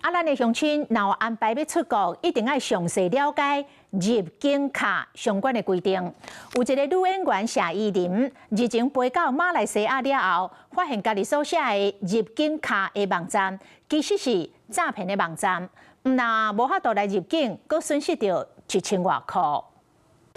啊，咱的鄉親若有安排欲出國，一定愛詳細了解入境卡相關的規定。有一个女演員謝依霖，日前飛到馬來西亞了後，發現家己所寫的入境卡的網站其實是詐騙的網站，毋但無法度來入境，閣損失著1000外箍。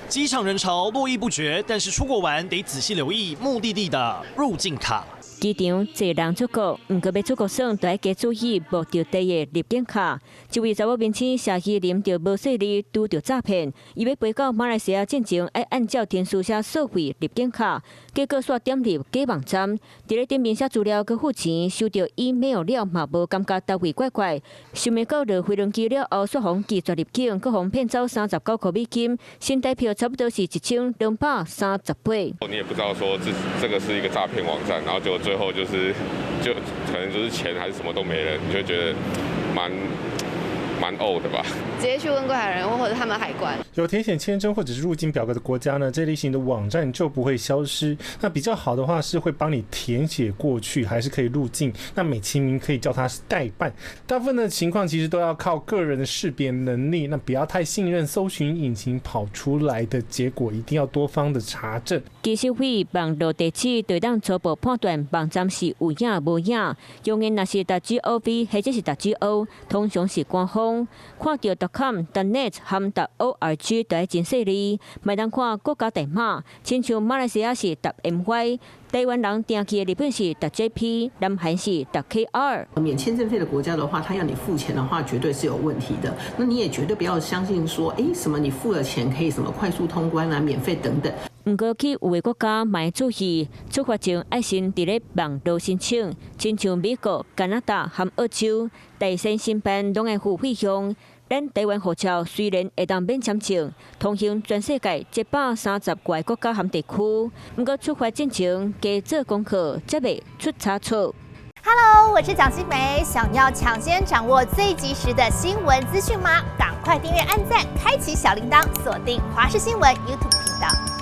機場人潮絡繹不絕，但是出國玩得仔細留意目的地的入境卡。機場濟人出國，毋過欲出國耍，著愛加注意目的地的入境卡。一位查某明星謝依霖就無細膩拄著詐騙，伊欲飛到馬來西亞進前，愛按照程序寫數位入境卡，結果煞點入假網站，佇咧頂面寫資料閣付錢，收著 email 了嘛無感覺佗位怪怪，想袂到落飛輪機了後，煞予拒絕入境，閣予騙走39塊美金，新台票差不多是1238。你也不知道說這這個是一個詐騙網站，然後就最後就是就可能就是錢還是什麼都沒了，你就覺得蠻蠻嘔的吧？直接去問櫃檯人，或者他們海關。有填寫簽證或者是入境表格的國家呢，這類型的網站就不會消失。那比較好的話是會幫你填寫過去，還是可以入境。那美其名可以叫它是代辦。大部分的情況其實都要靠個人的識別能力，那不要太信任搜尋引擎跑出來的結果，一定要多方的查證。其實為網路地址就當初步判斷網站是有影無影，用的若是 .gov 或者是 .go，通常是官方。看著 .com、.net 和 .org 都愛真細膩，嘛會當看國家代碼，親像馬來西亞是 .my，台灣人定去的日本是 .jp，南韓是 .kr。免簽證費的國家的話，他要你付錢的話，絕對是有問題的。那你也絕對不要相信說，欸，什麼你付了錢可以什麼快速通關啊、免費等等。毋過去有的國家嘛愛注意，出發前愛先佇咧網路申請，親像美國、加拿大和澳洲，代先申辦攏愛付費用。咱台灣護照雖然會當免簽證，通行全世界130外個國家和地區，毋過出發進前加做功課，才袂出差錯。 Hello，我是蔣新梅，想要搶先掌握最及時的新聞資訊嗎？趕快訂閱、按讚、開啟小鈴鐺，鎖定華視新聞 YouTube 頻道。